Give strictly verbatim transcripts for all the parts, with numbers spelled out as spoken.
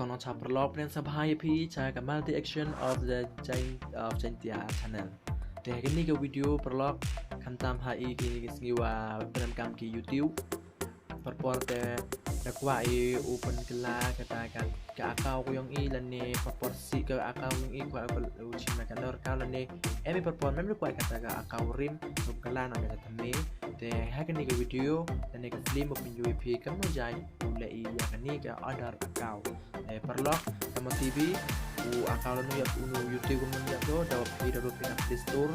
Nong cha paralok, pdiang sngewbha ïa phi cha ka Multi Action of the Jain, of Jaintia channel. Te ha kane ka video paralok, khamtam ha i kine ki sngi wa pyndem kam ki YouTube. Por por te da kwah i u pynkylla kata ka, ka account yong i lane por por si ka account yong i kwah u shim na ka dor ka lane em i por por mem da kwah kata ka account rim u pynkylla na ka thymme. Te ha kane ka video lane ka film u pynjui phi kam mo jai u leh i ïa kane ka other account. Eh, paralok, ka Mo T V u account lano ïa u YouTube kumno ïa do, da phi da phi na Play Store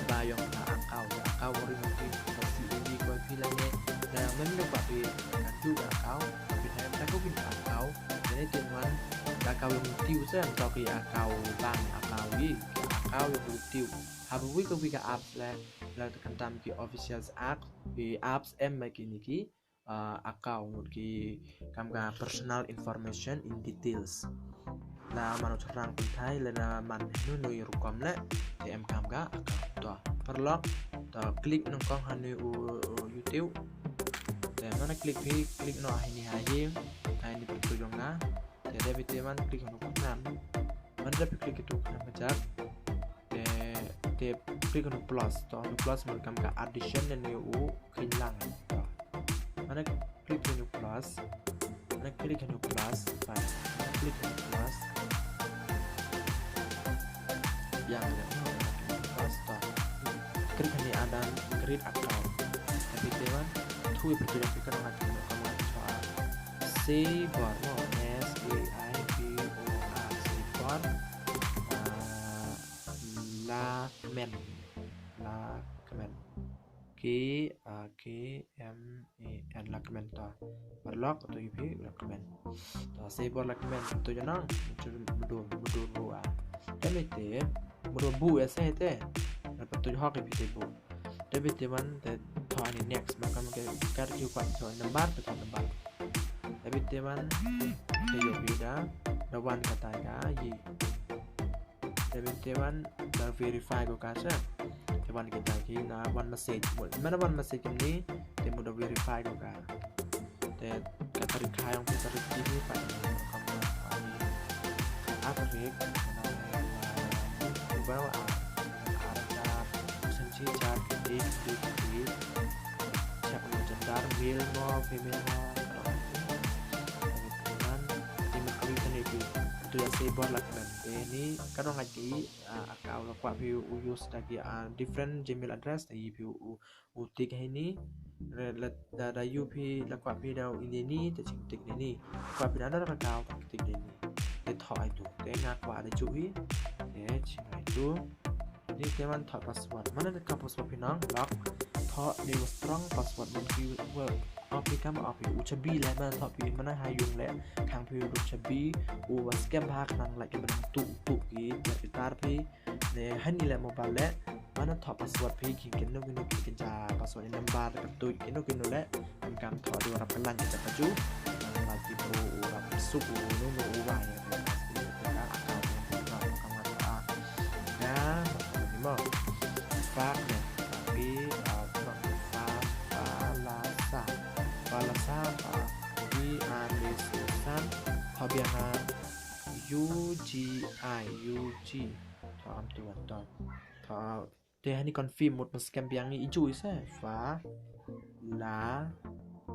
ba yong ka account, ka account ri mo phi ka C A D ko phi lane da mem da ba phi ka tu ka account, phi na ka ko phi account, da ne tin wan ka account yong YouTube sa to ki account bang account i, account yong YouTube. Haba wi ka wi ka apps le, la khamtam ki official app, ki apps em ma kine ki, ah, account ngut ki kam ka personal information in details. La mano thrang pynthai lada man nu nu i rukom le te em kam ka account. To paralok, to click nyngkong ha nu u, u YouTube. Te mana click phi, click no ha ini ha ini, ha ini pyntu jong nga. Te da phi te man click ha nu khnam. Man da phi click itu khnam ka jap. Te, te click ha nu plus, to ha nu plus man kam ka addition ne u kynlang. To. Mana click ha nu plus. Mana click ha nu plus. Fine. Mana click ha nu plus. Yang ada plus, to. Click ha ni adan create account. Tapi te man tu phi tu yang phi kan ngat tu kan ngat tu. Saibor mo, S A I B O R, Saibor. Ah, Lakmen. Lakmen. K, ah, K M A N, Lakmen to. Paralok to i phi Lakmen. To Saibor Lakmen to janang. Mudur, mudur, mudur bua. Kan ite, mudur bu ya sa ite. Dapat tu hok i phi te bu. Dapat te man te to ani next, man kam ke kar ki kwah to number, to number. Dapat te man te yo phi da, da wan kata ka i. Dapat te man da verify ko ka sa. Te wan kita ki na wan message. Mana wan message ni, te mu da verify ko ka. Te ka tarik ha yong phi, tarik ki phi pa kam na ani a tarik na ba a ara ta sen chi cha ki ki ki ki cha ko gender male mo female mo. Kan email ka wi tane ki tu ya Saibor Lakmen. Te ni ka dong aji, ah, account la kwah phi u use da ki, ah, different Gmail address, da i phi u u tik ha ini. Re-, la, da, da yu phi la kwah phi da u ini ni, te ching tik ini ni. Kwah phi da da ka account, tik ini ni. Te thoh ai tu. Te nga kwah da ju i. Te ching ai tu. Ni te man thoh password. Mana da ka password phi nang, lock. Thoh ni strong password man ki wa, api kam api. U chabi le man thoh phi, mana ha yung le. Khang phi u chabi. U wa scam ha khnang like ban tu, tu ki, tar, tar phi. Ne hani le mobile le, mana thoh password phi ki kino kino ki kynja password ni number ka tu kino kino le, kam thoh du rap ka lang ki jaka ju, nang la ki bro u rap suk u nu nu u wa ya ka account ni ka ma ka ni mo. Fa ne, fa pi, a, fa, fa, la, sa. Fa la sa, fa, wi, a, le, su, san. Thoh biang a, U G I, U G. Thoh am tu wan to. Thoh te hani confirm mut ma scam biang i ju i sa. Fa la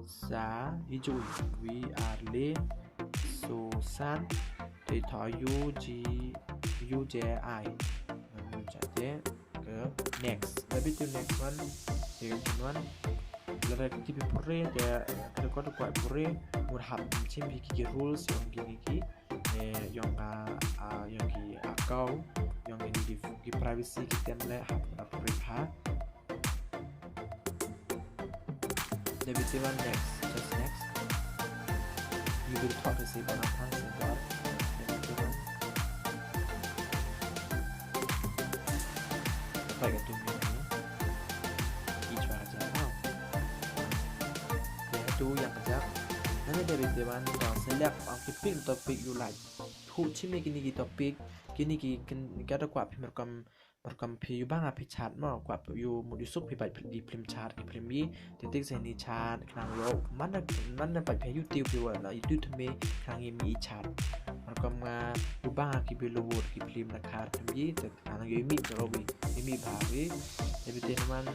sa i ju i. Wi ar le so san. Te thoh U G U J I. Ngam cha te ke next. Tapi tu next one. Te kan one. Lada ki phi pure te ka record kwah pure. Mut hap chim hi ki rules yong kini ki. Eh, yong ka, ah, yong ki account, yong kini ki, ki privacy ki tem le hap na pure ha. David Tiwan next, just next. You will talk to Saibor Nathang Saibor. David Tiwan. Apa ya tu ni? Ichwa aja now. Ya tu yang aja. Nana David Tiwan, select ang ki pick topic you like. Hu chimi kini ki topic, kini ki ken-, kada kwah phi markam markam phi yu bang a phi chat mo, kwah phi yu mut yu suk phi bait phi film chat, ki film yi, te tik se ni chat, khnang lo, mana, mana bait phi YouTube phi wa na YouTube me, khnang yi mi chat. Rukom nga u bang ki Bollywood ki film na khar kam yi te khnang ïoh mih jaro bi ïoh mih bha bi. Te bi te naman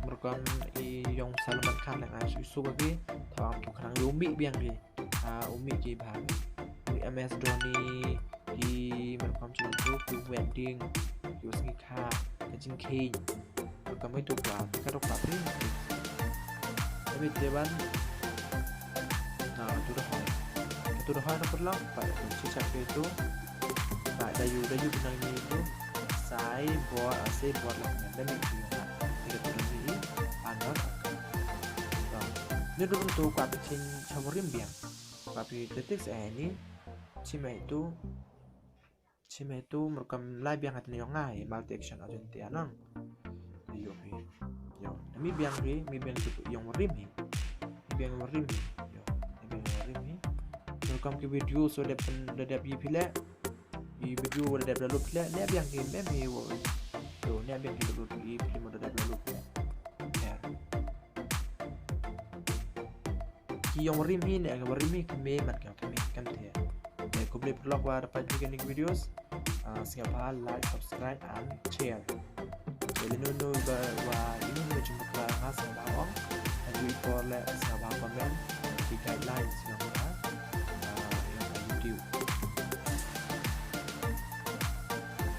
rukom i ïong Salman Khan lang ai su ki thaw am tu khnang ïoh mih biang ki. Ah, u mih ki bha. Ki M S Dhoni ki rukom chu tu ki wedding ki wasngi kha ka jingkheiñ. Ka mai tu kwa ka tu kwa ri. Ka mai te ban. Na tu da hoi. Tu da hoi na putlang pa tu chi chak ke tu. Pa da yu da yu binang ni tu. Sai bor a sai bor lang na mi tu na. Ni ka tu da ni. Anor. Ni tu tu kwa pi chin chamurim biang. Kwa pi tetik sa ni. Chi mai tu. Chi mai tu rukom lai biang hat ni yong ai multi action agent ti anang. Yo hi. Yo, mi biang hi, mi biang tu yong rim hi. Mi biang rim hi. Yo, mi biang rim hi. Rukom ki video so dep pen da dep yi pile. Yi video da dep da lup pile. Ne biang hi mem hi wo. Yo, ne biang hi da lup yi pile mo da dep da lup pile. Ya. Ki yong rim hi ne, ka rim hi ki me man ka me kan te. Ne, khublei paralok wa da peit kine ki videos. Ah, sngewbha like, subscribe and share. Te lei nu nu ba wa inu nu jumpa nga sngewbha ong.